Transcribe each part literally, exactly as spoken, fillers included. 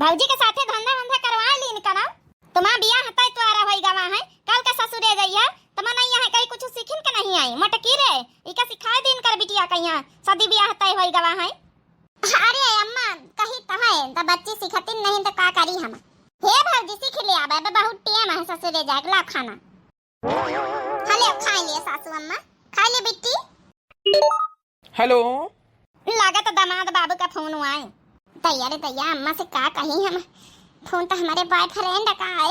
भौजी के साथे धंधा वंधा करवा लीन करा। तुम्हार बियाह तय तोहरा होई गवा है, कल का ससुरे जइहा, तुम्हार नहीं यहाँ कहीं कुछ सीखिन के नहीं आई। मोटकी रे, इका सिखाए दीन कर बिटिया कहिया, शादी बियाह तय होई गवा है। अरे अम्मा, कही तो है, तो बच्ची सिखतिन नहीं तो का करी हम। हे भौजी, सीख ले आबे, अबे बहुत टेम है ससुरे जाए के, ला खाना। हले, खाई लिए सासू अम्मा, खाई लिए बिट्टी। हेलो। लागत दामाद बाबू का फोन हुआ है। तैया रे तैया, अम्मा से का कही हम, फोन तो हमारे बॉयफ्रेंड का है।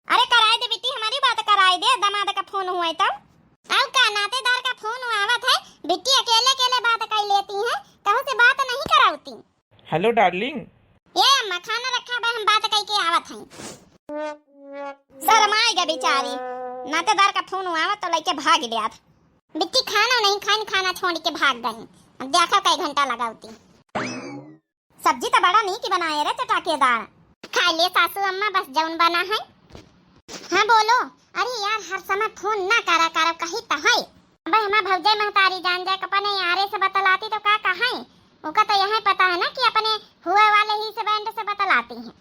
अरे कराए दे बिट्टी, हमारी बात कराए दे, दामाद का फोन हुआ है तो। अब का नातेदार का फोन हुआ आवत है, बिट्टी अकेले अकेले बात कर लेती हैं, कहूँ से बात नहीं करावती। Hello darling. ए अम्मा, खाना रखा बा, हम बात कई के आवत हई। शर्माई गा बेचारी, नातेदार का फोन आवत तो लइके भाग गया। बिट्टी खाना नहीं खाइन, खाना छोड़ के भाग गई। अब देखा कई घंटा लगावती। सब्जी तो बड़ा नीक बनाए रे चटाकेदार। खा ले सासू अम्मा, बस जौन बना है। हाँ बोलो। अरे यार, हर समय फोन ना करा करो, कही तो है। अबे हमार भौजाई महतारी जान जाए, अपने यारे से बतलाती तो का कहे? ओका तो यह पता है ना कि अपने हुए वाले ही से बैंड से बतलाती हैं।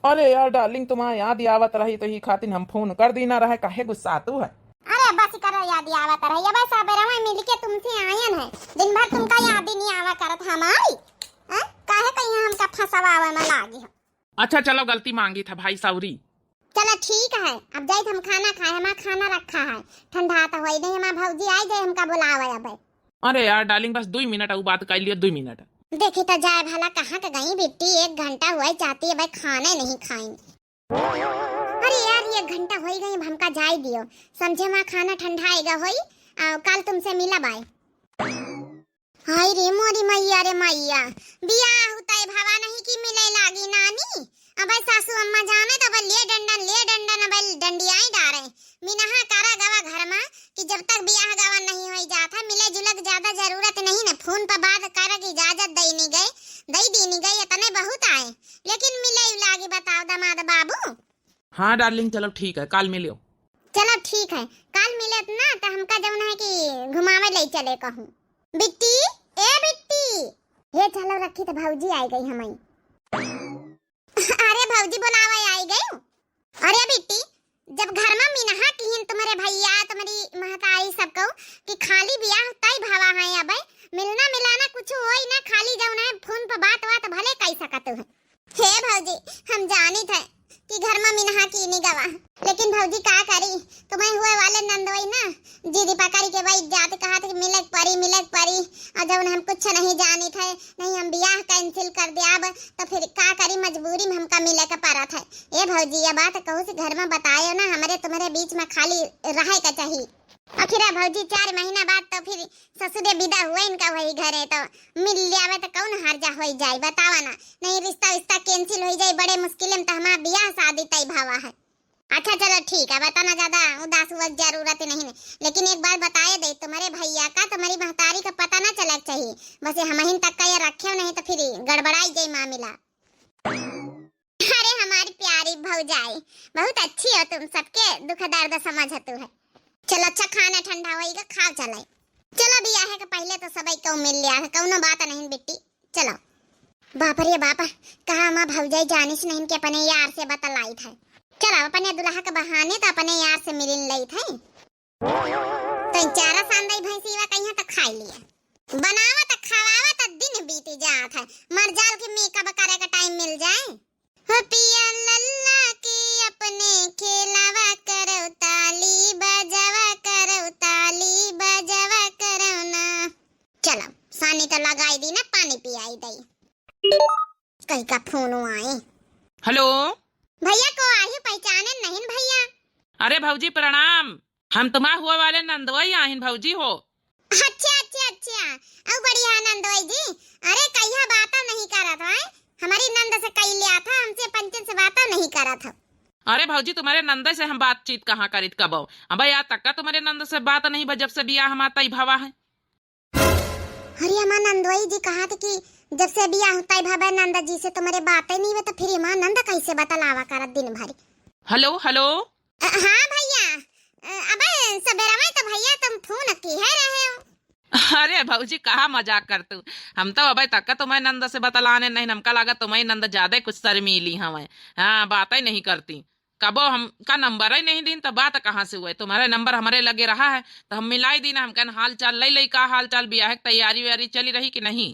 अरे यार डार्लिंग, तुम्हार याद आवत रही तो ही खातिर हम फोन कर दीना रहे, काहे गुस्सातू है? अरे बस करो, याद आवत रही, अब सबेरवा मिल के तुमसे आयन है, दिन भर तुमका याद ही नहीं आवा करत हमारी। हैं? काहे कहीं हमका फंसवावे में लागी हो? अच्छा चलो, गलती मांगी था भाई, सॉरी। चलो ठीक है, अब जाइत हम खाना खाए, हमार खाना रखा है, ठंडा तो होई नहीं, हमार भौजी आई जाए हमका बुलावे अबे। अरे यार डार्लिंग, बस दुई मिनट, अउ बात कर लियो, दुई मिनट। देखी तो जाए भला कहाँ के गई बिट्टी, एक घंटा हुआ जाती है भाई, खाने नहीं खाई। अरे यार, एक घंटा होई गई, अब हमका जाए दियो, समझे माँ खाना ठंडा आएगा होई, आ, कल तुमसे मिला बाय। हाय रे मोरी मैया रे मैया, बियाह तय भवा नहीं कि मिले लागी नानी। अबे सासू अम्मा जाने तो अबे ले डंडन, ले डंडन, अबे डंडियाई डारे। मिनहा करा गवा घर मा कि जब तक बियाह गवा नहीं होई जात है, मिले जुले के ज्यादा जरूरत नहीं न, फोन पर बात करे की इजाजत दई नहीं गए, दई दी नहीं गए, इतने बहुत आए, लेकिन मिले लागी बताओ दामाद बाबू। हाँ डार्लिंग, चलो ठीक है, काल मिलियो। चलो ठीक है, काल मिले ना तो हमका जौन है कि घुमावे ले चले कहूँ। बिट्टी, ए बिट्टी। हे चलो रखी तो भौजी आई गई हमई। अरे भौजी बुलावे आई गई। अरे बिट्टी, जब घर मा मिनहा किहिन तुम्हारे भैया, तुम्हारी महतारी सब कहू कि खाली बियाह तय भवा है, अबे मिलना मिलाना कुछ होई ना, खाली जौन है फोन पर बात बात भले कई सकत है। हे भौजी, हम जानित है कि घर मा मिनहा कीनी गवा, लेकिन भौजी का करी, तुम्हें हुए वाले नंदोई ना जिद पकड़ के वही जात कहत कि मिलक परी, मिलक परी, और जौन हम कुछ नहीं जानित है, नहीं हम बियाह cancel कर दियाब, तो फिर का करी, मजबूरी में हमका मिले के पड़त है। ए भौजी, ये बात कहू से घर मा बतायो ना, हमरे तुम्हारे बीच मा खाली रहे का चाही। आखिर भौजी चार महीना बाद तो फिर ससुरे विदा हुआ इनका वही घरे, तो मिल लियावे तो कौन हर्जा होई जाए, बतावा ना। नहीं रिश्ता विश्ता cancel होई जाए, बड़े मुश्किल में तो हमार बियाह शादी तय भावा है। अच्छा चलो ठीक है, बता ना ज्यादा उदास हुआ की जरूरत नहीं है। लेकिन एक बात बताए दे, तुम्हारे भैया का, तुम्हारी महतारी का पता ना चला चाहिए, बस ये हमहिन तक का ये रखे नहीं तो फिर गड़बड़ाई जाए मामला। अरे हमारी प्यारी भौजाई, बहुत अच्छी हो तुम, सबके दुख दर्द समझ तू है। चलो अच्छा खाना ठंडा होइगा, खाओ चले। चलो बियाह के पहले तो सबई को मिल लिया है, कौनो बात नहीं बिट्टी, चलो। बाप रे बाप, कहा माँ भौजाई जानिस नहीं कि अपने यार से बतलाइत है। चलो अपने दुल्हा के बहाने तो अपने यार से मिलिन लइत है। तो चारा सांदई भैंसीवा कहीं तो खाई लिया। बनावा तो खवावा तो दिन बीत जात है। मर जाल के makeup करे का time मिल जाए। हो पिया लल्ला के अपने खेलावा करो, ताली बजावा करो, ताली बजावा करो ना। चलो, सानी तो लगाई दी ना, पानी पियाई दई। कई का फोन आए। हेलो। भैया को आही पहचाने नहीं भैया। अरे भौजी प्रणाम, हम तुम्हार हुआ वाले नंदोई आहिन भौजी हो। अच्छा, अच्छा, अच्छा। अउ बढ़िया नंदोई जी। अरे कहिया बात नहीं करत है, हमारी नंद से कही लिया था, हमसे पंचन से बात नहीं करत है। अरे भौजी तुम्हारे नंद से हम बातचीत कहाँ करित कबो, अब यार तक का तुम्हारे नंद से बात नहीं बा जब से बियाह हमार तय भवा है। अरे हमार नंदोई जी कहा थे कि जब से बियाह तय भवा नंद जी से तुम्हारे बात ही नहीं हुआ, तो फिर हमार नंद कैसे बतलावा करत दिन भर। Hello, hello. अ, हाँ भैया, अ, अबे सबेरा में तो भैया तुम फोन किहे रहे हो। अरे भौजी, कहा मजाक करतू? हम तो अबे तक तुम्हें नंद से बतलाने नहीं, हमका लगा तुम्हें नंद ज्यादा कुछ शर्मीली हवे। हाँ, बातें नहीं करती। कबो हमका नंबर ही नहीं दीन, तो बात कहाँ से हुए? तुम्हारे नंबर हमरे लगे रहा है, तो हम मिलाई दीन। हमकन हाल चाल लई लई, का हाल चाल, बियाह की तैयारी वैयारी चली रही कि नहीं?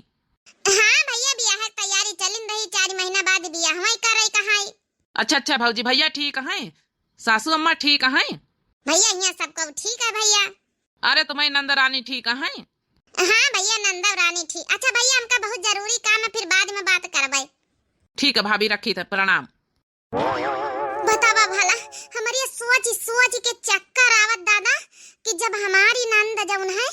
हाँ भैया, बियाह की तैयारी चलिन रही, चार महीना बाद बियाह वही करे कहाँ? अच्छा अच्छा भौजी, भैया ठीक हैं? सासू अम्मा ठीक हैं? भैया, यहाँ सब कुछ ठीक है भैया। अरे, तुम्हें नंद रानी ठीक हैं? हाँ भैया, नंद रानी ठीक। अच्छा भैया, हमका बहुत जरूरी काम है, फिर बाद में बात करबे। ठीक है भाभी, रखी थे, प्रणाम। बतावा भला, हमरे सोच सोच के चक्कर आवत दादा, कि जब हमारी नंद जौन है,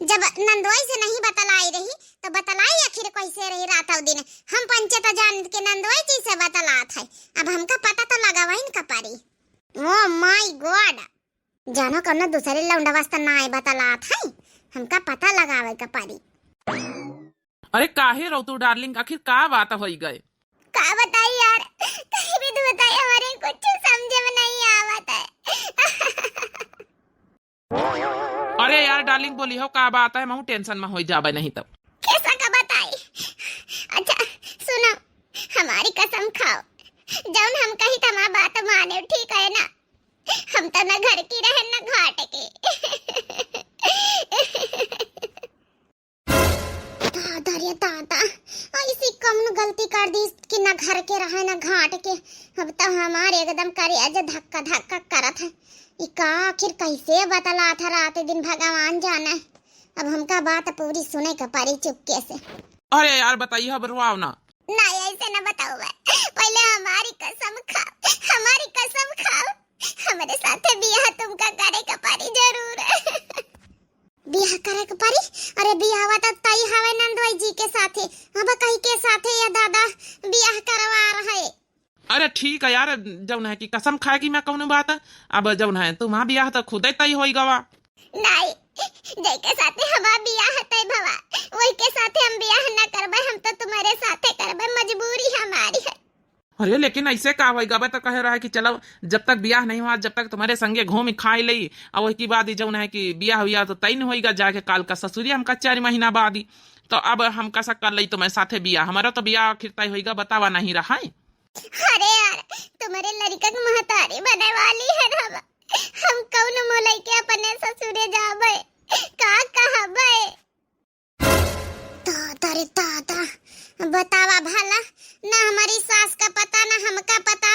जब नंदोई से नहीं बतलाई रही, तो बतलाई आखिर कैसे रही रात और दिन? हम पंचे तो जान के नंदोई जी से बतलात है, अब हमका पता तो लगावइन का पड़ी। Oh my God! जानो कौनो दूसरे लौंडवा से ना आए बतलात है, हमका पता लगावे का पड़ी। अरे काहे रोतू डार्लिंग, आखिर का बात होई गए? का बताई यार, कहीं भी तो बताई, हमारे कुछ समझे में नहीं आवत है। अरे यार डार्लिंग, बोली हो का बात है, महू टेंशन में हो जाबे नहीं तो। कैसा का बताई? अच्छा सुनो, हमारी कसम खाओ, जौन हम कही त हमार बात माने, ठीक है ना? हम तो न घर की रहे न घाट की। दादा रे दादा, ऐसी कौन गलती कर दी कि न घर के रहे न घाट के। अब तो हमारे एकदम करेज धक्का धक्का करत है। ई का आखिर कैसे बतलात है रात दिन, भगवान जाने। अब हमका बात पूरी सुने के पड़ी चुपके से। अरे यार बताइए, अब रोआओ ना। नहीं, ऐसे ना बताओ बे। पहले हमारी कसम खाओ, हमारी कसम खाओ। हमारे साथे बियाह तुमका करे के पड़ी जरूर। बियाह करे के पड़ी? अरे बियाहवा तो तय हवे नंदोई जी के साथे, अब कहीं के साथे ये दादा बियाह करवा रहे। अरे ठीक है यार, जौन है कि कसम खाए की मैं कौनो बात है, अब जौन है तुम्हारा बियाह तो खुदे तय होई गवा। नहीं, जेके साथे हमार बियाह तय भवा, वही के साथे हम बियाह ना करबे, हम तो तुम्हारे साथे करबे, मजबूरी हमारी है। अरे लेकिन ऐसे का होई गवा, तो कहे रहा है कि चलो जब तक बियाह नहीं हुआ, जब तक तुम्हारे संगे घूम खाई लई, और वही की बाद ही जौन है कि बियाह हुआ तो तय नहीं होई गा, जाके काल का ससुरी हमका चार महीना बाद ही। तो अब हम कैसा कर लई तुम्हारे साथे बियाह, हमारा तो बियाह आखिर तय होई गा, बतावा नहीं रहा है। अरे यार, तुम्हारे लड़का के महतारी बने वाली है हम। हम कौन मुँह लइके अपने ससुरे जाबे? का कहबे? दादा रे दादा, बतावा भला, ना हमारी सास का पता, ना हमका पता।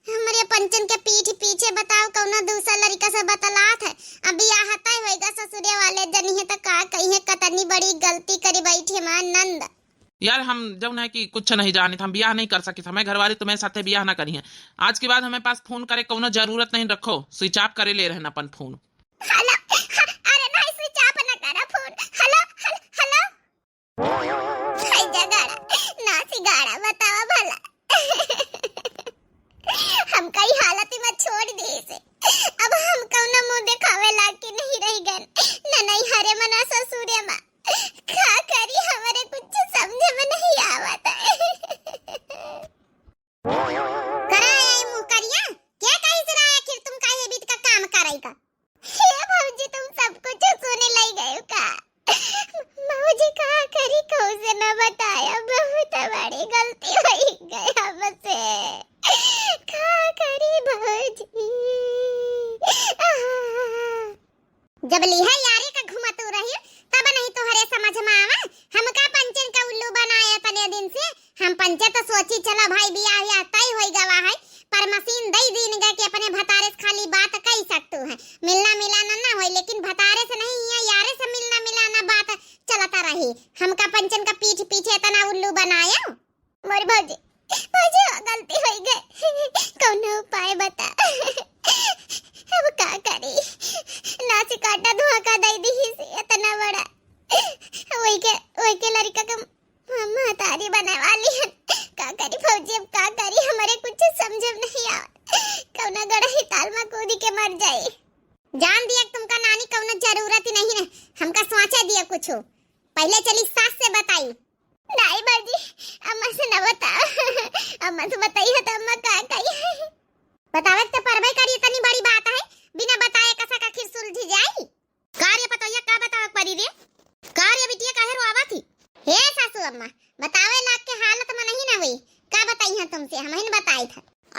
हमरे पंचन के पीठ पीछे बताओ, कौनो दूसरा लड़का से बतलात है। अब बियाह तय होएगा, ससुरे वाले जनिहे तो का कहिए, कतनी बड़ी गलती करी बैठी हमार नंद। यार, हम जौन है कि कुछ नहीं जानित, हम बियाह नहीं कर सकित, हमें घरवाली तुम्हें साथे बियाह ना करिहें। आज के बाद हमें पास फोन करे कौनो जरूरत नहीं, रखो, switch off करे ले रहन अपन फोन। हेलो, ह-, अरे नहीं, switch off ना करा फोन। Hello, hello, hello. हाय जगाड़ा, नासी गाड़ा, बतावा भला। हम कई हालत में छोड़ दी से। अब हम कौनो मुँह देखावे लाग के नहीं रह गन। न नैहरे में, न ससुरे में। का करी, हमरे कुछ समझे में नहीं आवत है। करा आई मुँह करिया, के कहिस रहा आखिर तुम काहे बीत का काम करे का? हे भौजी, तुम सब कुछ सुने लग गए का? भौजी का करी, कहू से न बताया, बहुत बड़ी गलती हो गई हमसे। का करी भौजी? आहा। जब लिहे यारी का घुमतू रही, तब नहीं तोहरे समझ में आवा। हमका पंचन का उल्लू बनाए इतने दिन से। हम पंचे तो सोची, चला भाई, बियाह या तय होई गवा है, पर मशीन दई दीन गए कि अपने भतारे से खाली बात कई सकतू है, मिलना मिलाना ना होई, लेकिन भतारे से नहीं, यहाँ यारे से मिलना मिलाना बात चलता रही। हमका पंचन का पीठ पीछे इतना उल्लू बनायो। मोरी भौजी, भौजी, गलती होई गए, कौनो उपाय बता। अब का करी? नाच काटा धोखा दे दी से इतना बड़ा। वही के, वही के लड़का के म-, महतारी बने वाली है। का करी भौजी, अब का करी? हमारे कुछ समझ में नहीं आवा। कौना गड़ही ताल में कूदी के मर जाई। जान दिया तुमका नानी कौनो जरूरत ही नहीं है। हमका सोचे दिया कुछ। पहले चली सास से बताई। नहीं बाजी, अम्मा से न बताओ। अम्मा से बताई है तो अम्मा का कही है? बतावे के तो परबे करी, इतनी बड़ी बात है, बिना बताए कसा का खीर सुलझी जाई? का रे पतोहिया, का बतावे के परी रे?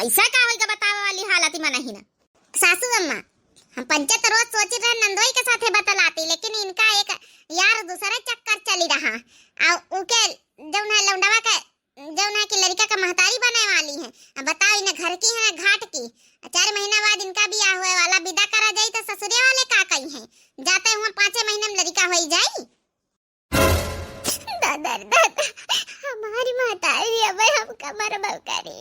ऐसा का होइगा बतावे वाली हालत में नहीं ना। सासू अम्मा, हम पंचे तो रोज सोचित रहे नंदोई के साथे बतलाती, लेकिन इनका एक यार दूसरे चक्कर चली रहा। आ उके जौन है लौंडवा के, जौन है कि लड़का का महतारी बने वाली है। अब बताओ, इन्हें घर की है घाट की। चार महीना बाद इनका बियाह होए वाला, विदा करा जाई तो ससुरे वाले का कही हैं, जाते हुआ पाँचे महीने में लड़का होई जाई। दादा रे दादा, हमारी महतारी अब हमका मरबो करी।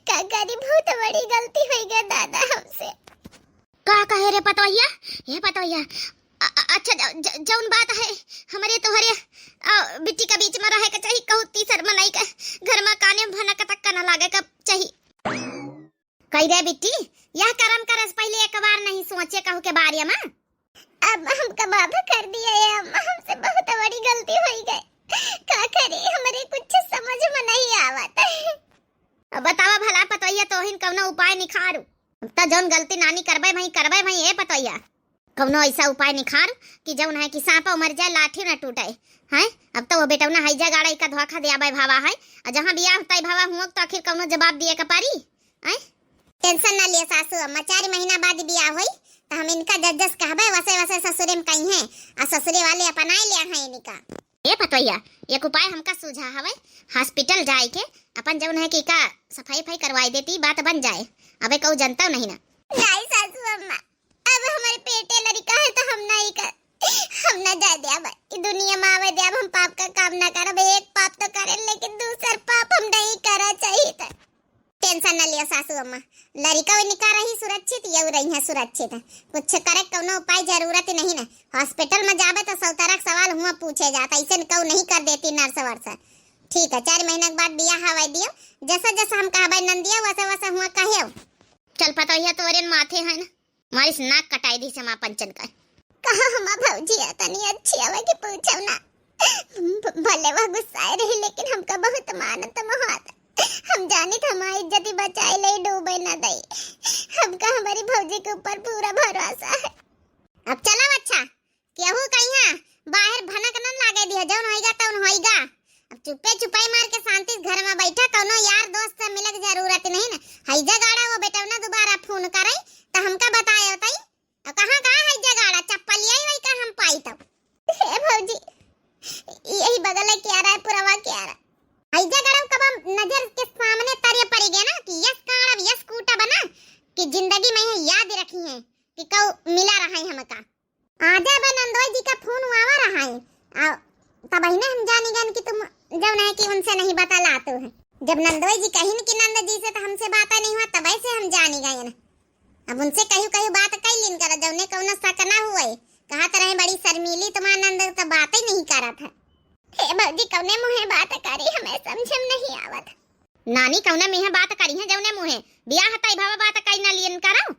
का करी, बहुत बड़ी गलती होई गई दादा हमसे। का कहे रे पतोहिया? हे पतोहिया, अ-, अ-, अच्छा, ज-, ज-, जौन बात है हमरे तोहरे, अ, बिट्टी के बीच में रहे के चाही, कहू तीसर मनई के घर में काने भनक तक का ना लागे के चाही। कही रे बिट्टी, यह करम करस पहले एक बार नहीं सोचे कहू के बारे में। अब हमका माफ कर दिया ये अम्मा, हमसे बहुत बड़ी गलती होई गई। का करे, हमरे कुछ समझ में नहीं आवत। अब बतावा भला पतोहिया, तोहिन कौनो उपाय निखारू। अब त जौन गलती नानी करबे भई, करबे भई, ए पतोहिया। कौनो ऐसा उपाय निखार कि जौन है कि सांपो मर जाए, लाठी न टूटे। हैं? अब तो वो बेटौना हैजा गाड़ा इका धोखा दिया बे भावा है। आ जहाँ बियाह तय भावा हुआ तो आखिर कौनो जवाब दिए के परी। हैं? टेंशन ना लिया सासू अम्मा, चार महीना बाद बियाह होई तो हम इनका जस जस कहबे वसे वसे ससुरे में कही हैं। आ ससुरे वाले अपनाए लिया हैं इनका। ए पतोहिया, एक उपाय हमका सूझा हवे, हॉस्पिटल जाए के अपन जौन है कि का सफाई फई करवाई देती, बात बन जाए। अबे कहू जनता नहीं ना। नहीं सासू अम्मा, अब हमारे पेटे लड़का है तो हम नहीं कर, हम ना जाए दे अब ई दुनिया में आवे दे। अब हम पाप का काम ना करब, एक पाप तो करें लेकिन दूसर पाप हम नहीं करा चाहिए था। टेंशन ना लियो सासू अम्मा, लड़का वो निका रही सुरक्षित, यऊ रही है सुरक्षित। कुछ करे कौनो उपाय जरूरत नहीं ना। हॉस्पिटल में जाबे तो सौतरा के सवाल हुआ पूछे जाता, ऐसे न कहू नहीं कर देती नर्स वर्स। ठीक है, चार महीना के बाद बियाह हवाई दियो, जैसा जैसा हम कहबे नंदिया वैसा वैसा हुआ कहियो। चल पतोहिया तोरे माथे है ना, मारिस नाक कटाई दी से माँ पंचन का। कहाँ हमा भौजी है, तनी अच्छी आवे के पूछो ना। भ-, भले वह गुस्साए रही लेकिन हमका बहुत मानत मोहात। हम जानित हमारी इज्जत बचाए ले, डूबे न दई। हमका हमारी भौजी के ऊपर पूरा भरोसा है। अब चलो अच्छा, केहू कहिया बाहर भनक न लागे दिया, जौन होइगा तौन होइगा। अब चुप्पे चुपाई मार के शांति से घर में बैठा, कौनो यार दोस्त से मिले के जरूरत नहीं ना। हैजा गाड़ा वो बेटौना दोबारा फोन करे तो हमका बताए होतई। अब कहाँ कहाँ हैजा गाड़ा, चप्पलिया ही वही का हम पाई तब। हे भौजी, यही बगल है क्यारा है, पुरवा क्यारा। हैजा गाड़ा कब हम नजर के सामने तरिया पड़ी गया ना कि यस काड़ा यस कूटा बना कि जिंदगी में ये याद रखी है कि कऊ मिला रहा है हमका। आजा बे नंदोई जी का फोन आवा रहा है। आ, तब ही ना हम जानी गन कि तुम जौन है कि उनसे नहीं बतलात हो है। जब नंदोई जी कहिन कि नंद जी से तो हमसे बात नहीं हुआ, तब ऐसे हम जानी गए ना। अब उनसे कहीं कहीं बात कई लीन करो, जौने कौनो शक ना हुए। कहा तो रहे बड़ी शर्मीली तुम्हार नंद, तो बात ही नहीं करत है। हे भौजी, कौने मुँहे बात करी, हमें समझ में नहीं आवत। नानी कौने मुँहे बात करी है, जौने मुँहे बियाह तय भावा बात कई ना लीन करो।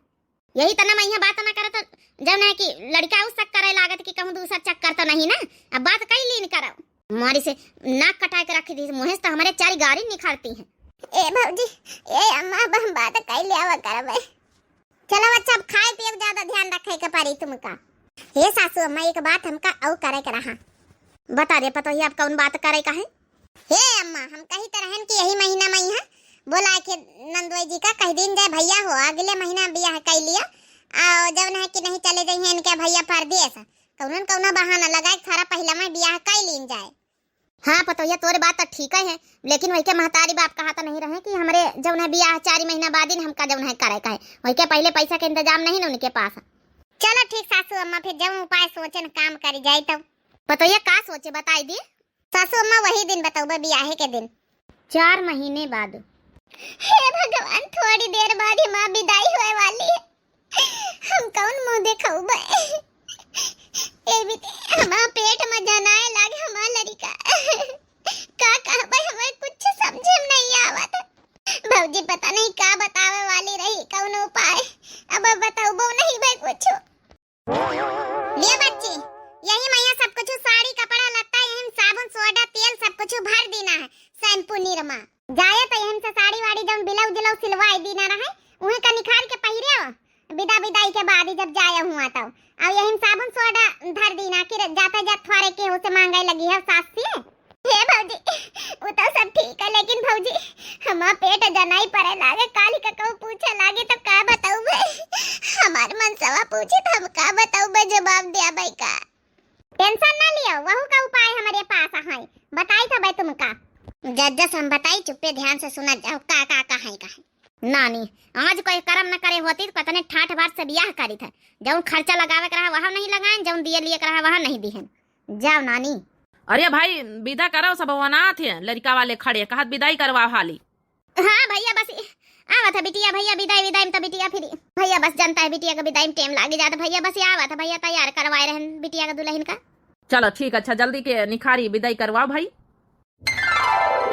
यही तना मैं यहाँ बात ना करत, जौन है कि लड़का उस शक करे लागत कि कहूँ दूसर चक्कर तो नहीं ना। अब बात कई लीन करो। मारी से नाक कटाए के रख दी, मुँहे से तो हमारे चारी गारी निखरती हैं। ए भौजी, ए अम्मा, अब हम बात कई ले आवा करबे। चलो अच्छा, अब खाए पिए ज्यादा ध्यान रखे के पड़ी तुमका। हे सासू अम्मा, एक बात हमका और करे के रहा। बता दे पतोहिया, अब कौन बात करे का है? हे अम्मा, हम कही तो रहन कि यही महीना में यहाँ बोला के नंदोई जी का कह दीन जाए, भैया हो अगले महीना बियाह कर लिया, और जौन है कि नहीं चले जाइए इनके भैया परदेस, कौनो न कौनो बहाना लगा के थारा पहला में बियाह कर लीन जाए। हाँ पतोहिया, तोरे बात तो ठीक है, लेकिन वही के महतारी बाप कहा तो नहीं रहे कि हमरे जौन है बियाह चार महीना बाद ही हमका जौन है करे का है, वही के पहले पैसा के इंतजाम नहीं ना उनके पास। चलो ठीक सासू अम्मा, फिर जब उपाय सोचन काम करी जाए तब। पतोहिया का सोचे बताई दी? सासू अम्मा वही दिन बतौबे, बियाहे के दिन। चार महीने बाद। हे भगवान, थोड़ी देर बाद ही माँ विदाई होए वाली है। हम कौन मुँह देखौबे? ए बीती, हमार पेट में जनाए लागे हमार लड़िका। का कहबे, हमें कुछ समझे में नहीं आवत। भौजी पता नहीं का बतावे वाली रही, कौन उपाय। अब बतौबो नहीं बे कुछ। ले बच्ची, यही मइहाँ सब कुछ, साड़ी, कपड़ा, लत्ता, यही में साबुन, सोडा, तेल, सब कुछ भर दीना है, शैम्पू, निरमा। जाए तो यही से साड़ी वाड़ी जौन बिलाउज उलाउज सिलवाए दीना रहे, उहे का निखार के पहिरे हो, विदा विदाई के बाद ही जब जाए हुआ तो। और यही में साबुन सोडा धर दीना कि जाते जात थोड़े के उसे मांगे लगी है सास से। हे भौजी, वो तो सब ठीक है, लेकिन भौजी टनाई पड़े लागे, काली का कहूँ पूछे लागे तो का बताऊबे? हमार मनसवा पूछे तो हम का बताऊबे, जवाब दिया भाई का? टेंशन ना लियो, वहू का उपाय हमरे पास है, बताई था भाई तुमका। जस जस हम बताई, चुप्पे ध्यान से सुना जाओ, का का का है का है। नानी, आज कोई करम न करे होती तो कतने ठाठ बाट से बियाह करी था। जौन खर्चा लगावे के रहा वह नहीं लगाएन, जौन दिए लिए के रहा वह नहीं दिहन। जाओ नानी। अरे भाई, विदा करो, सब अनाथ है, लड़का वाले खड़े, कहत विदाई करवाओ हाली। हाँ भैया, बस आवत है बिटिया, भैया विदाई, विदाई में तो बिटिया फिरी। भैया बस जनता है बिटिया के विदाई में टेम लागे जात भैया, बस आवत है भैया, तैयार करवाए रहन बिटिया के दुल्हन का। चलो ठीक, अच्छा जल्दी के निखारी विदाई करवाओ भाई।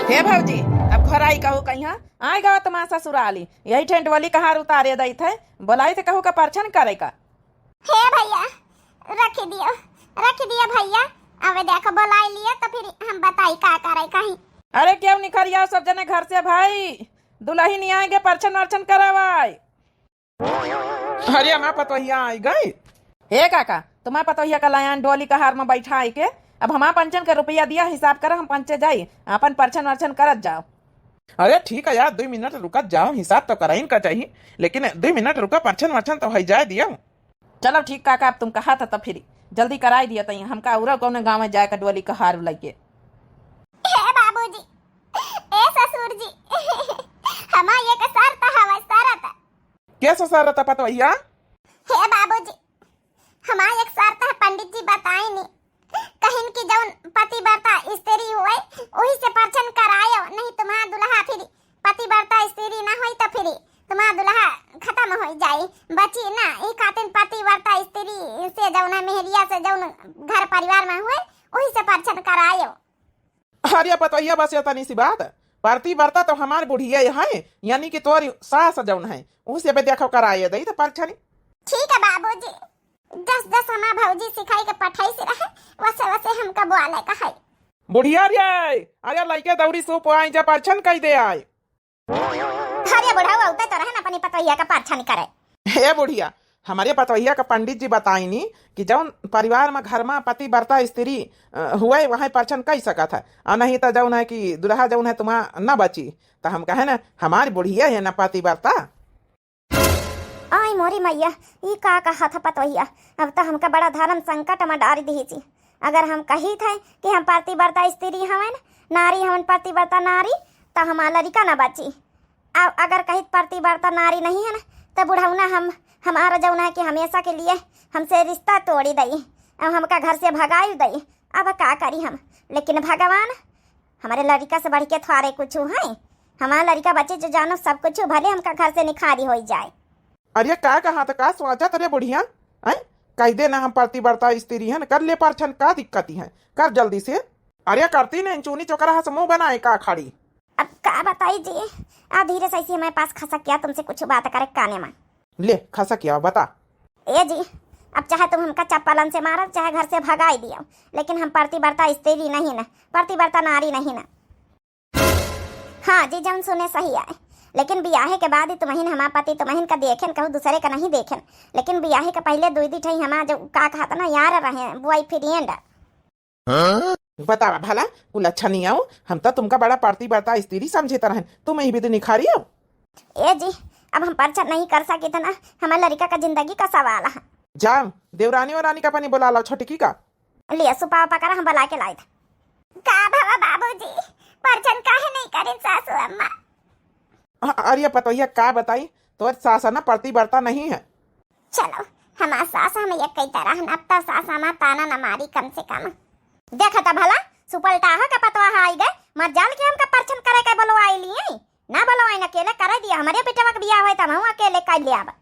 हे भौजी, अब घर आई कहू कहिया, आए गवा तुम्हार ससुराली, यही ठेंट वाली कहार उतारे दई थे, बोलाई थे कहू का परछन करे का। हे भैया, रख दियो, रख दियो भैया, अबे देखो बोलाई लिया तो फिर हम बताई का करे कहीं। अरे क्यों निखरिया सब जने घर से भाई, दुल्हन नहीं आएंगे, परछन वरछन करवाए। अरे हमार पतोहिया आई गई। हे काका, तुम्हार पतोहिया का लायान डोली कहार में बैठा आई के, अब हमार पंचन के रुपया दिया, हिसाब करा, हम पंचे जाई, अपन परछन वरछन करत जाओ। अरे ठीक है यार, दुई मिनट रुकत जाओ, हिसाब तो कराइन का चाहिए, लेकिन दुई मिनट रुका, परछन वरछन तो है जाए दियो। चलो ठीक काका, अब तुम कहा था तो फिर जल्दी कराई दिया तई, हमका उरा कौन गाँव में जाए का डोली कहार लगे। हे बाबूजी, ए ससुर जी, हमार एक शर्त हवे, शर्त। के से शर्त पतोहिया? हे बाबूजी, हमार एक शर्त है, पंडित जी बताइनी, कहिन कि जौन पतिव्रता स्त्री हुए, वही से परछन करायो, नहीं तुम्हार दुल्हा फिर पतिव्रता स्त्री ना होई तो फिर तुम्हार दुल्हा खत्म हो जाई, बची ना। ई खातिर पतिव्रता स्त्री से जौन है, मेहरिया से जौन घर परिवार में हुए, वही से परछन करायो। अरे पतोहिया, बस ये तनी सी बात, पतिव्रता तो हमार बुढ़िया है, यानी कि तोरी सास जौन है, उसे बे देखो कराए दई तो परछनी। ठीक है बाबूजी, जस जस हमार भौजी सिखाई के पठाई से रहे, वसे वसे हमका बोले का है। बुढ़िया रे, अरे लइके दौरी सूप आई जा, परछन कई दे आए। अरे बुढ़ऊ, औते तो रहे ना अपनी पतोहिया का परछन करे। हे बुढ़िया, हमरे पतोहिया का पंडित जी बताइनी कि जौन परिवार में, घर में पतिव्रता स्त्री, अ, हुए, वहीं परछन कई सकत है, और नहीं तो जौन है कि दुल्हा जौन है तुम्हार न बची, तो हम कहे ना हमारी बुढ़िया है न पतिव्रता। आई मोरी मैया, ई का कहत ह पतोहिया, अब तो हमका बड़ा धर्म संकट में डारि दिहिसी। अगर हम कहित है कि हम पतिव्रता स्त्री हवन, नारी हवन, पतिव्रता नारी, तो हमार लड़िका न बची। अब अगर कहित पतिव्रता नारी नहीं है ना, तो बुढ़ौना हम, हमारा जौन है कि हमेशा के लिए हमसे रिश्ता तोड़ी दई, अब हमका घर से भगाई दई। अब का करी हम, लेकिन भगवान, हमरे लड़िका से बढ़ के थोड़े कुछ है। हमार लड़िका बचे जो जानो सब कुछ, भले हमका घर से निखारी होई जाए। अरे का कहा तो का सोचत रे बुढ़िया, हैं? कह दे ना हम पतिव्रता स्त्री हन, कर ले परछन, का दिक्कत है, कर जल्दी से। अरे करती नहीं, चूनी चोकरा हस मुंह बनाए का खड़ी। अब का बताई जी, आ धीरे से ऐसी हमारे पास खसक गया, तुमसे कुछ बात करे काने में। ले खसक गया, बता। ए जी, अब चाहे तुम हमका चप्पलन से मारो, चाहे घर से भगाई दियो, लेकिन हम पतिव्रता स्त्री नहीं ना, पतिव्रता नारी नहीं ना। हाँ जी, जौन सुने सही आए, लेकिन बियाहे के बाद ही तुमहिन हमार पति तुमहिन का देखेन, कहूँ दूसरे का नहीं देखेन, लेकिन बियाहे के पहले दुई दी ठई हमार जो का कहत ना यार रहे, बॉयफ्रेंड। हाँ? बतावा भला, कुल अच्छा नहीं आओ, हम तो तुमका बड़ा पतिव्रता स्त्री समझे त रहन, तुम यही विधि निखारी हो। ए जी, अब हम परछन नहीं कर सकित ना, हमार लड़िका का जिंदगी का सवाल है। जाओ, देवरानी और रानी का पानी बुला लाओ, छोटकी का। लिया, सुपावा पकड़ा, हम बुला के लाइत। का भवा बाबूजी, परछन काहे नहीं करिन सासू अम्मा? अ-, अरे पतोहिया, का बताई, तोर सास ना पतिव्रता नहीं है। चलो, हमार सास हम एक कई तरह न, अब तो सास हमार ताना न मारी कम से कम। देखा था भला, सुपलटाहा का पतवा आई गए, मर जाल के हमका परछन करे के बोलो आई लिए, ना बोलो आई, अकेले करे दिया, हमारे बेटवा के बियाह होए त हम अकेले कर ले आब।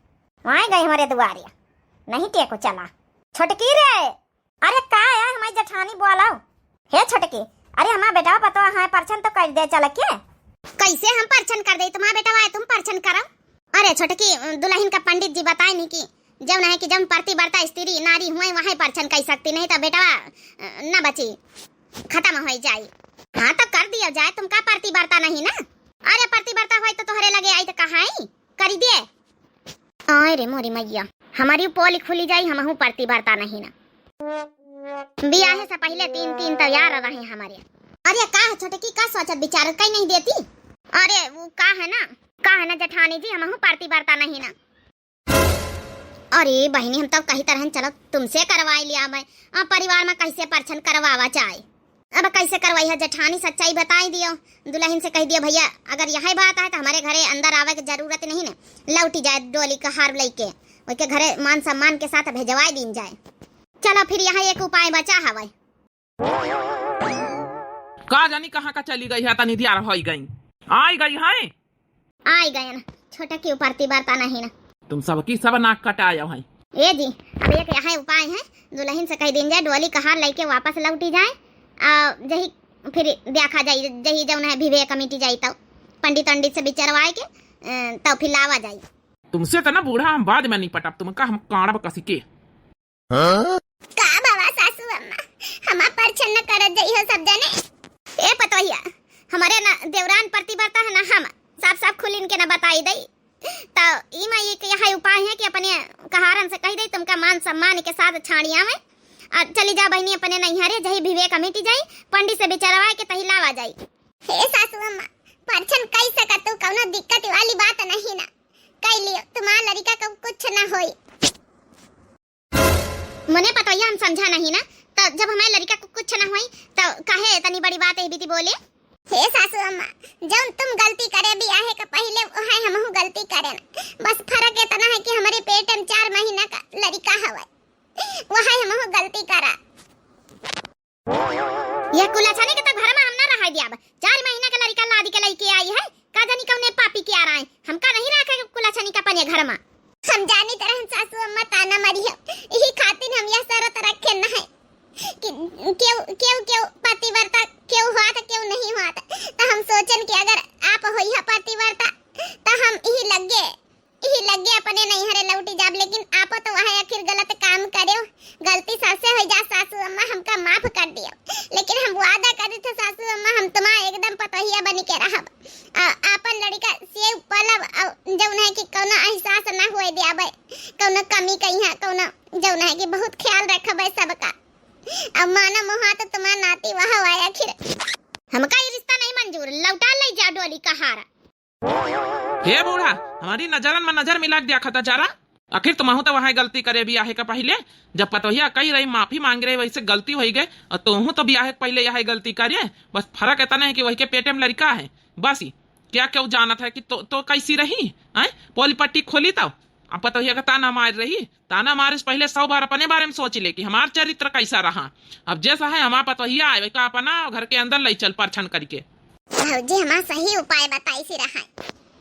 आई गई हमारे दुआरे, नहीं टेको चला। छोटकी रे, अरे का है, हमारी जेठानी बोलाओ। हे छोटकी, अरे हमार बेटवा पतवा है, परछन तो कर दे चल के। कैसे हम परछन कर दे, तुम्हारा बेटवा है, तुम परछन करो। अरे छोटकी, दुल्हन का पंडित जी बताए नहीं कि जौन है कि जौन पतिव्रता स्त्री नारी हुए वही परछन कर सकती, नहीं तो बेटवा, अ, न बची, खत्म हो जाई। हाँ तो कर दिया जाए, तुम का पतिव्रता नहीं ना? अरे पतिव्रता होई तो तोहरे लगे आई तो कहाई? करी दिए। आय रे मोरी मैया, हमारी पोल खुली जाई, हमहू पतिव्रता नहीं ना। बियाहे से पहले तीन तीन तैयार रहे हमारे। अरे का है छोटकी, का सोचत विचारत कहीं नहीं देती? अरे उ का है ना, का है ना जेठानी जी, हमहू परती बरता नहीं ना। अरे बहिनी, हम तउ कही तरहन चलो तुमसे करवाई लिया। अब परिवार में कैसे परछन करवावा जाए? अब कैसे करवाई है जेठानी, सच्चाई बताई दियो। दुलहिन से कहि दियो, भइया अगर यही बात है तो हमरे घरे अंदर आवे के जरूरत नहीं ना, लौटी जाए डोली का हार लइके, ओके घरे मान सम्मान के साथ भेजवाई दीन जाए। चलो फिर यहाँ एक उपाय बचा हवै। का जानी कहाँ का चली गई है, तनी दियार होई गई, आई गई है। आई गयन, छोटा की परती बरता नहीं ना। तुम सबकी सब नाक कटायो है। ए जी, अब एक यही उपाय है, दुलहिन से कहि दीन जाए डोली का हार लइके वापस लौटी जाए, आ जही फिर देखा जाई, जही जौन है विवेक कमेटी जाई तउ पंडित पंडित से बिचरवाए के, अ, तउ फिर लावा जाई। तुमसे तो ना बूढ़ा हम बाद में निपटब, तुमका हम काड़ब कसी के। हाँ? का बाबा सासू अम्मा, हमार परछन न करत जइहो सब जने। ए पतोहिया, हमरे ना देवरान परती बरता है ना, हम साफ साफ खुलिन के ना बताई दई। त ई मा एक यही उपाय है कि अपने कहारन से कहि दई, तुमका मान सम्मान के साथ छाड़ी आवे। और चली जा बहिनी अपने नैहरे, जही विवेक कमेटी जाई, पंडित से बिचरवाए के तही लावा जाई। हे सासू अम्मा, परछन कई सकत तू, कौनो दिक्कत वाली बात नहीं ना। कई लियो, तुम्हार लड़िका को कुछ ना होई। मने पतोहिया हम समझा नहीं ना, त जब हमारे लड़िका को कुछ ना होई, त काहे इतनी बड़ी बात है बीती बोले? हे सासू अम्मा, जौन तुम गलती करे बियाहे का पहिले, वह हमहू गलती करे ना। बस फर्क इतना है कि हमरे पेट में चार महीना का लड़िका हवै, वह हमहू गलती करा। यह कुलाछनी के तो घर में हम ना रहा दियाब। चार महीना का लड़िका लादी के लइके आई है, का जानी कौने पापी के आ रहा है। हमका नहीं रखे कुलाछनी का अपने घर में। हम जानी तरह सासू अम्मा ताना मारी है, यही खातिर हम यह शरत रखे न है कि केव, केव, केव पतिव्रता केव हुआ था, केव नहीं हुआ था। तो हम सोचन कि अगर आप होई है पतिव्रता, तो हम यही लगे, यही लगे अपने नैहरे लौटी जाब, लेकिन आप तो वह आखिर गलत काम करेव। गलती सबसे हो जा सासू अम्मा, हमका माफ कर दियो, लेकिन हम वादा करी थे सासू अम्मा, हम तुम्हार एकदम पतोहिया बनी के रहब। आ, आपन लड़िका से पलब, आ, जौन है कि कौनो एहसास ना हुए दियाबे, कौनो कमी कहिया, कौनो जौन है कि बहुत ख्याल रखबे सबका। अब मानो मोहा तो तुम्हार नाती वह हुआ आखिर। हमका ये रिश्ता नहीं मंजूर, लौटा ले जा डोली का हार। हे बूढ़ा, हमारी नजरन में नजर मिला के देखा था जरा। आखिर तुमहू तो वह गलती करे बियाहे का पहिले, जब पतोहिया कही रही माफी मांग रही, वैसे गलती होई गए, और तुहू तो बियाहे के पहिले यह गलती करे। बस फर्क इतना है कि वही के पेटे में लड़िका है। बस ही क्या केहू जानत है कि तो, तो कैसी रही, हैं? पोली पट्टी खोली तब अब पतोहिया का ताना मार रही, ताना मारे से पहिले सौ बार अपने बारे में सोच ले कि हमार चरित्र कैसा रहा। अब जैसा है हमार पतोहिया आए, वही का अपना घर के अंदर लई चल परछन करके। भौजी हमार सही उपाय बताई सी रहा।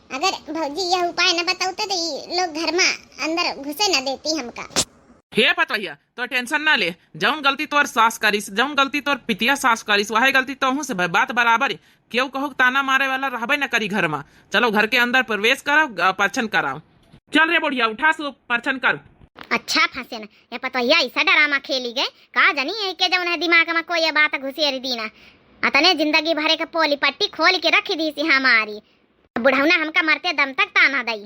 अगर भौजी यह उपाय न बताउते तो ई लोग घर में अंदर घुसे न देती हमका। हे पतोहिया, तो tension ना ले, जौन गलती तोर सास करिस, जौन गलती तोर पितिया सास करिस, वह गलती तोहू से भई, बात बराबर है। केहू कहू ताना मारे वाला रहबे न करी घर में। चलो घर के अंदर प्रवेश करो, अ, परछन कराओ। चल रे बुढ़िया, उठा सु परछन कर। अच्छा फंसे न, ये पतोहिया ऐसा ड्रामा खेली गए, का जानी यही के जौन है दिमाग में कोई ये बात घुसेरी दीना। अतने जिंदगी भरे के पोली पट्टी खोल के रखी दी सी हमारी। बुढ़ौना हमका मरते दम तक ताना दई।